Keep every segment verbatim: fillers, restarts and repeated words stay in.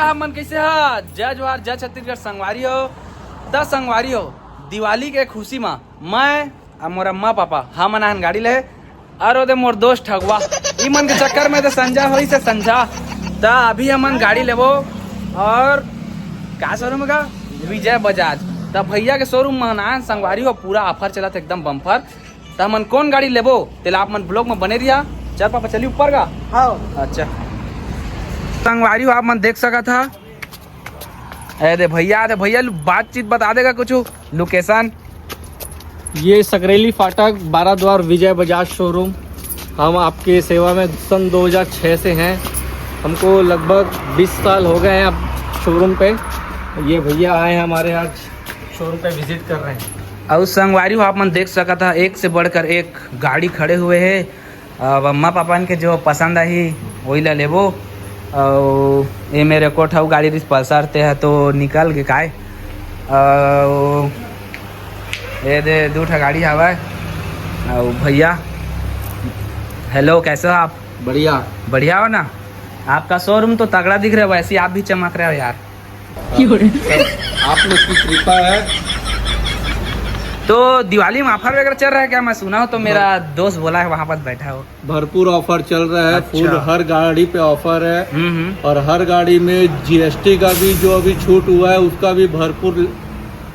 आप मन कैसे हा? जय जोहार, जय छत्तीसगढ़ संगवारी हो। त संगवारी हो, दिवाली के खुशी मा मैं अउ मोर अम्मा पापा हमन आन गाड़ी ले, अउ ओदे मोर दोस्त ठगुआ, ई मन के चक्कर में तो संझा होई से संझा। त अभी हमन गाड़ी लेबो अउ का शोरूम का? विजय बजाज। त भैया के शोरूम में आन संगवारी हो, पूरा ऑफर चलत एकदम बम्पर। त हमन कौन गाड़ी लेबो, तेला आप मन ब्लॉग में बने रिहा। चल पापा, चली ऊपर का। हाँ। अच्छा संगवारी हो, आप मन देख सकत हा, ए दे भैया, दे भैया, बातचीत बता देगा कुछ, लोकेशन। ये सकरेली फाटक, बारह द्वार, विजय बजाज शोरूम। हम आपके सेवा में सन दो हज़ार छह से हैं। हमको लगभग बीस साल हो गए हैं अब शोरूम पे। ये भैया आए हैं हमारे, आज शोरूम पे विजिट कर रहे हैं। अउ संगवारी हो, आप मन देख सकत हा, एक से बढ़कर एक गाड़ी खड़े हुए है। अब अम्मा पापा के जो पसंद आही, वही ला लेबो। अउ ए मेरे कोठा गाड़ी रिस पल्सर ते ह तो निकल के काय। अउ ए दे दू ठा गाड़ी हवय। अउ भैया, हेलो, कैसे हो आप? बढ़िया। बढ़िया हो ना? आपका शोरूम तो तगड़ा दिख रहा है, वैसे ही आप भी चमक रहे हो यार। आप लोग की कृपा है। तो दिवाली में ऑफर वगैरह चल रहा है क्या? मैं सुना हूँ तो मेरा दोस्त बोला है, वहाँ पर बैठा हो। भरपूर ऑफर चल रहा है। अच्छा। फुल हर गाड़ी पे ऑफर है। हम्म, हम्म। और हर गाड़ी में जीएसटी का भी जो अभी छूट हुआ है, उसका भी भरपूर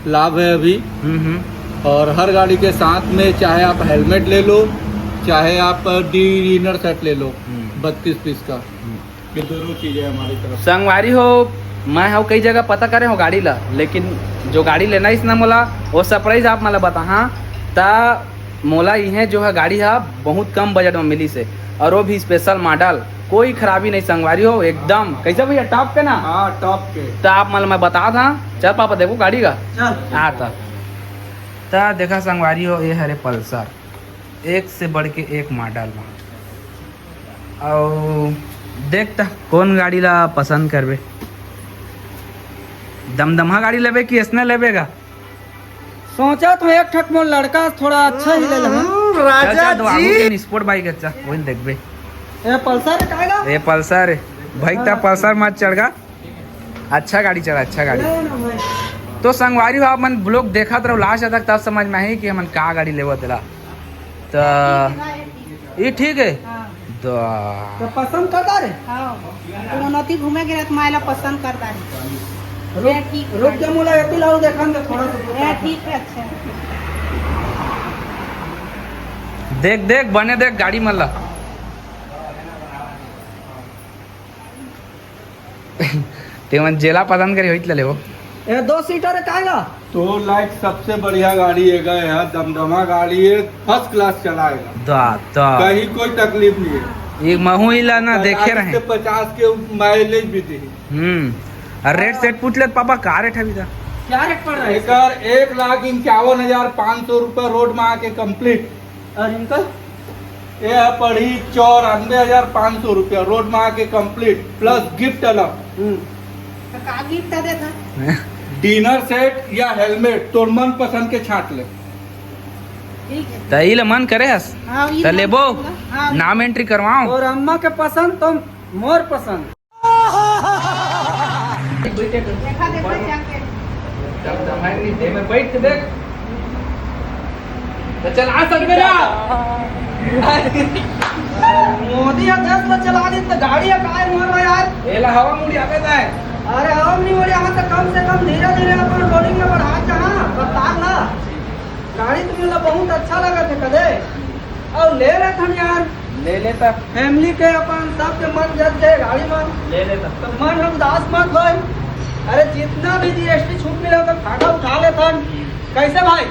लाभ है अभी। हम्म, हम्म। और हर गाड़ी के साथ में चाहे आप हेलमेट ले लो, चाहे आप डी इनर सेट ले लो, हम्म। बत्तीस पीस का। हम्म। ये दोनों चीजें हमारी तरफ से। संगवारी हो, मैं हव कई जगह पता करे हो गाड़ी ला, लेकिन जो गाड़ी लेना इस ना मोला, वो सरप्राइज आप मला बताहा। त मोला इहे जो है गाड़ी हा बहुत कम बजट में मिली से, और वो भी स्पेशल मॉडल, कोई खराबी नहीं संगवारी हो एकदम। कैसे भैया, टॉप के ना? हाँ, टॉप के। त आप मला मैं बता दा, चल पापा देखो गाड़ी का। चल। हाँ त, त देखा संगवारी हो, ये हरे पल्सर, एक से बढ़ के एक मॉडल में। अउ देख त कौन गाड़ी ला पसंद करबे, दमदमा गाड़ी लेबे कि एसने लेबे गा? सोचा तो एक ठक मोर लड़का थोड़ा अच्छा ही ले लेहा। हम्म, चल, राजा चल, तो आगू जी। के स्पोर्ट बाइक अच्छा, वही देखबे। ए पल्सर है, काहेगा? ए पल्सर है। भाई, ता हाँ। पल्सर मत चढ़ गा। अच्छा गाड़ी चला, अच्छा गाड़ी। ले ना भाई। तो संगवारी हो, आप मन ब्लॉग देखत रहो लास्ट तक, तब समझ में आही कि हमन का गाड़ी लेबो तेला। त ये ठीक है। हाँ। द- तो पसंद करता रे? हाँ। तो नती घूमे के रहत मायला पसंद करता है। रुक, ये ठीक रुक है। जा, मोला एती लाओ, देखन दे थोड़ा सा। ये ठीक है, अच्छा है। देख, देख, बने देख गाड़ी मन ला। ते मन जेला पसंद करे होइत ले लेबो। ए, दो सीटर है, काहेला? तो लाइक सबसे बढ़िया गाड़ी है गा यार, दमदमा गाड़ी है, फर्स्ट क्लास चलाएगा। दा, दा। कहीं कोई तकलीफ नहीं है। एक महू इला ना देखे पैंतालीस रहे। से पचास के माइलेज भी दी। हम्म। और रेट सेट पूछ ले पापा, का रेट है अभी दा? क्या रेट पड़ रहा है? एकर एक लाख इक्यावन हजार पाँच सौ रुपया रोड में आके कंप्लीट। और इनका? ये पड़ी चौरानवे हजार पाँच सौ रुपया, रोड में आके कंप्लीट प्लस गिफ्ट अलग। हम्म। तो का गिफ्ट देता? डिनर सेट या हेलमेट, तोर मन पसंद के छांट ले। ठीक है। त ई ले मन करे हस? हाँ, ई त मन लेबो? हाँ। नाम एंट्री करवाओ। और अम्मा के पसंद तो मोर पसंद। देखा, देखा, जाके। जब जमाई नहीं दे में बैठ के देख। तो चल आ सकबे ना। मोदी ह देश में चला दी तो गाड़ी ह काय मोर रहा यार। एला हवा मुड़ी आवे ताय। अरे हवा नहीं हो रहा, तो कम से कम धीरे धीरे अपन लोडिंग में बढ़ा जहाँ रफ्तार ना। गाड़ी तुम लोग बहुत अच्छा लगा थे कदे। और ले लेथन यार। ले लेता। फैमिली के अपन सबके मन जग जाए गाड़ी में। ले लेता। तो मन हम उदास मत होए। अरे जितना भी जीएसटी छूट मिले तो फायदा उठा लेथन। कैसे भाई?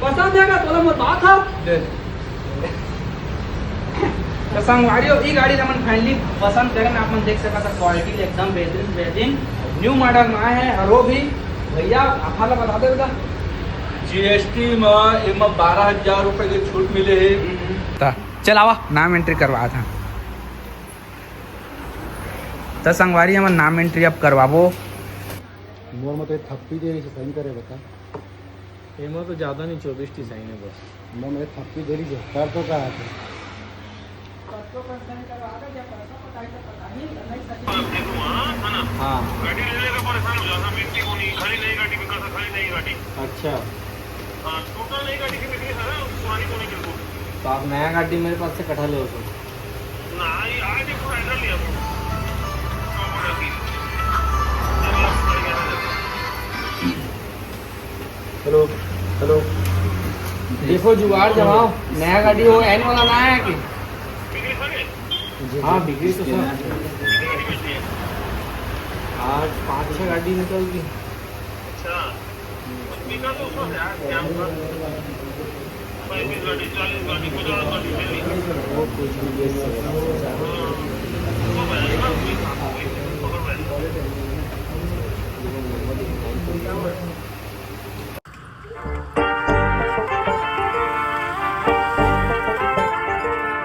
पसंद है का? तोला मोर बात है। ले ले। तो संगवारी हो, ई गाड़ी ला मन फाइनली पसंद करें। आप मन देख सकत ह क्वालिटी एकदम बेहतरीन, बेहतरीन न्यू मॉडल में आए हैं। और वो भी भैया, आप ला बता दे बेटा। जीएसटी में एमा बारह हजार रुपए के छूट मिले है। ता चल आवा, नाम एंट्री करवा था। त संगवारी, हमन नाम एंट्री अब करवाबो। मोर मत एक थप्पी दे, इसे साइन करे बता। एमा तो ज्यादा नहीं, चौबीस टी साइन है बस। मोर मत एक थप्पी दे रही है, कर तो का है? हाँ। गाड़ी ले लेकर परेशान हो जाता, मिलती को नहीं, खाली नई गाड़ी बिकाता, खाली नई गाड़ी। अच्छा। हाँ, टोटल नई गाड़ी की बिक्री है ना, पुरानी को नहीं बिल्कुल। तो आप नया गाड़ी मेरे पास से कठा लो तो। नहीं, आज ही पूरा एंडर लिया था। Hello, hello. देखो जुगाड़ जमाओ, नया गाड़ी हो, एन वाला ना आया कि? हाँ, बिक्री तो सर। आज पाँच छः गाड़ी निकल गई। वो कुछ भी बेच सकता है।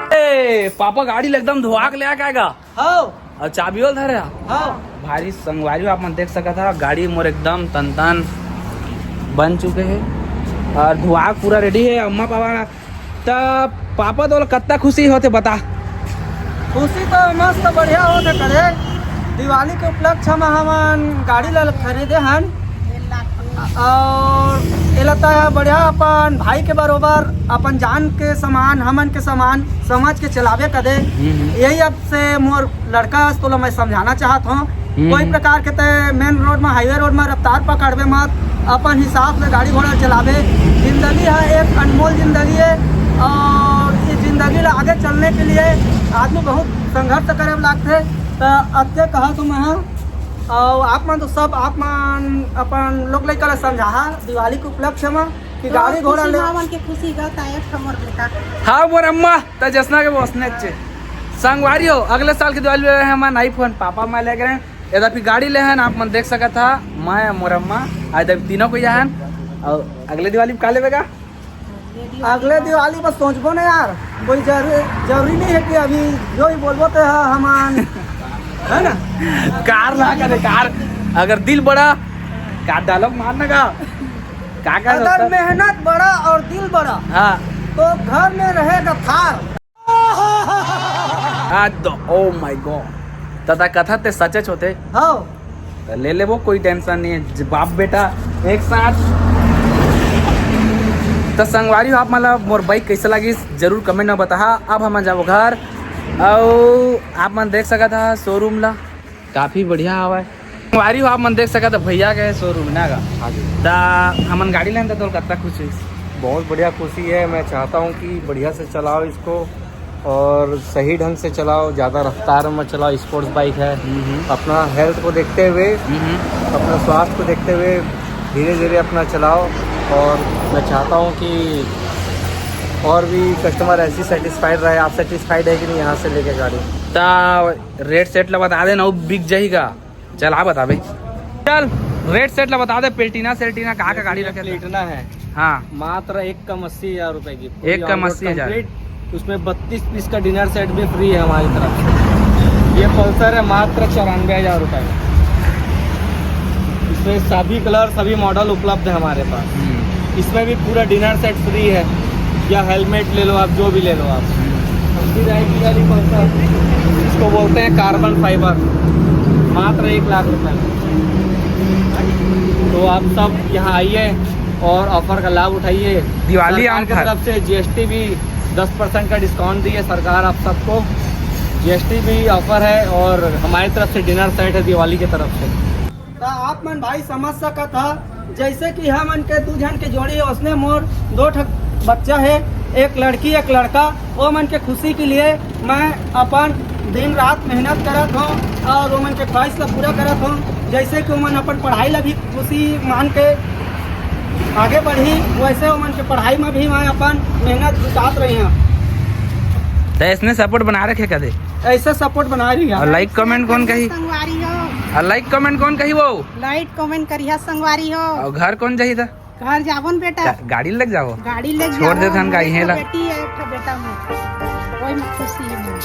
ए, पापा गाड़ी ल एकदम धोआ के ले आके आएगा। हाँ। और चाबी ओल धरे हा। हाँ। भारी संगवारी हो, आप मन देख सकत हा, गाड़ी मोर एकदम तन तन बन चुके हे और धुआ पूरा रेडी हे। अम्मा पापा, त पापा तो कत्ता खुशी होथे बता। खुशी तो मस्त बढ़िया होथे करे, दिवाली के उपलक्ष्य में हमन गाड़ी ल खरीदे हन और एला त बढ़िया अपन भाई के बरोबर, अपन जान के समान, हमन के समान समझ के चलाबे कदे। हम्म। यही अब से मोर लड़का अस तोला मैं समझाना चाहत हूँ, हम्म। कोई प्रकार के ते मेन रोड में, हाईवे रोड में रफ्तार पकड़बे मत, अपन हिसाब से गाड़ी घोड़ा चलाबे। जिंदगी है एक अनमोल जिंदगी है और इस जिंदगी ला आगे चलने के लिए आदमी बहुत संघर्ष करे लागथे। त अतके कहा तो मैं और आप मन तो सब, आप मन अपन लोग लइका ला समझाहा दिवाली के उपलक्ष्य में कि तो गाड़ी घोड़ा खुशी ले। माँ मन के खुशी गा तायक हमर बेटा। हाँ मोर अम्मा, त जसना के वसने चे। संगवारी हो, अगले साल के दिवाली में हमन iPhone पापा मैं ले गए, एदा फिर गाड़ी ले हन, आप मन देख सकत हा, मैं मोर अम्मा, आज दब तीनों को यहाँ। और अगले दिवाली में का लेबे गा? अगले दिवाली बस सोचबो ना यार, कोई जरूरी, जरूरी नहीं है कि अभी जो ही बोलबो तो हमन, है ना? कार ला करे कार, अगर दिल बड़ा, कार डायलॉग मारना का? का का अगर होता? मेहनत बड़ा और दिल बड़ा, हाँ। तो घर में रहेगा थार। आज तो, oh my God, तथा कथा ते सचेच होते। हाँ। त ले लेबो, कोई टेंशन नहीं है। ज-, बाप बेटा एक साथ। त संगवारी हो, आप मन ला मोर बाइक कैसे लगिस, जरूर कमेंट में बताहा। अब हमन जाबो घर, अउ आप मन देख सकत हा शोरूम ला, काफी बढ़िया हवय। संगवारी हो, आप मन देख सकत हा भैया के शोरूम ना गा। हाँ जी। त हमन गाड़ी लेन त तोर कत्ता खुश होइस? बहुत बढ़िया खुशी है। मैं चाहता हूँ कि बढ़िया से चलाओ इसको और सही ढंग से चलाओ, ज़्यादा रफ्तार में चलाओ। स्पोर्ट्स बाइक है, हम्म। अपना हेल्थ को देखते हुए, हम्म। अपना स्वास्थ्य को देखते हुए धीरे धीरे अपना चलाओ। और मैं चाहता हूँ कि और भी कस्टमर ऐसी सेटिस्फाइड रहे। आप सेटिस्फाइड है कि नहीं यहाँ से लेके गाड़ी? ता रेट सेट ला बता देना, वो बिक जाएगा। चल, आ बताबे। चल, रेट सेट ला बता दे, प्लेटिना सेल्टिना का का गाड़ी रखे? प्लेटिना है। हाँ। मात्र एक कम अस्सी हजार रुपए की। एक कम अस्सी हजार। Complete, उसमें बत्तीस पीस का डिनर सेट भी फ्री है हमारी तरफ से। ये पल्सर है, मात्र चौरानवे हजार रुपए में। इसमें सभी कलर, सभी मॉडल उपलब्ध है हमारे पास। हम्म। इसमें भी पूरा डिनर सेट फ्री है, या हेलमेट ले लो आप, जो भी ले लो आप। फिर आएगी वाली पल्सर, इसको बोलते हैं कार्बन फाइबर, मात्र एक लाख रुपए में। तो आप सब यहाँ आइए और ऑफर का लाभ उठाइए। दिवाली सरकार की तरफ से जीएसटी भी दस परसेंट का डिस्काउंट दी है सरकार आप सबको। जीएसटी भी ऑफर है और हमारी तरफ से डिनर सेट है दिवाली की तरफ से। त आप मन भाई समझ सकत हा, जैसे कि हमन के दू झन के जोड़ी, उसने मोर दो ठक बच्चा है, एक लड़की एक लड़का। वो मन के खुशी के लिए मैं अपन दिन रात मेहनत करत हूँ और वो मन के ख्वाहिश ला पूरा करत हूँ। जैसे कि वो मन अपन पढ़ाई ला भी खुशी मान के आगे बढ़ी, वैसे वो मन के पढ़ाई में भी मैं अपन मेहनत जुटात रही हूँ। तो इसने सपोर्ट बना रखे कदे? ऐसे सपोर्ट बना रही है। और लाइक कमेंट कौन कही? संगवारी हो। और लाइक कमेंट कौन कही वो? लाइक कमेंट करिहा संगवारी हो। और घर कौन जाही था? घर जाबो न बेटा। गा-, गाड़ी लग जाओ। गाड़ी लग छोड़ जाओ। देथन का इहें ला। बेटी है, एक ठो बेटा मोर। वही में खुशी है मोर।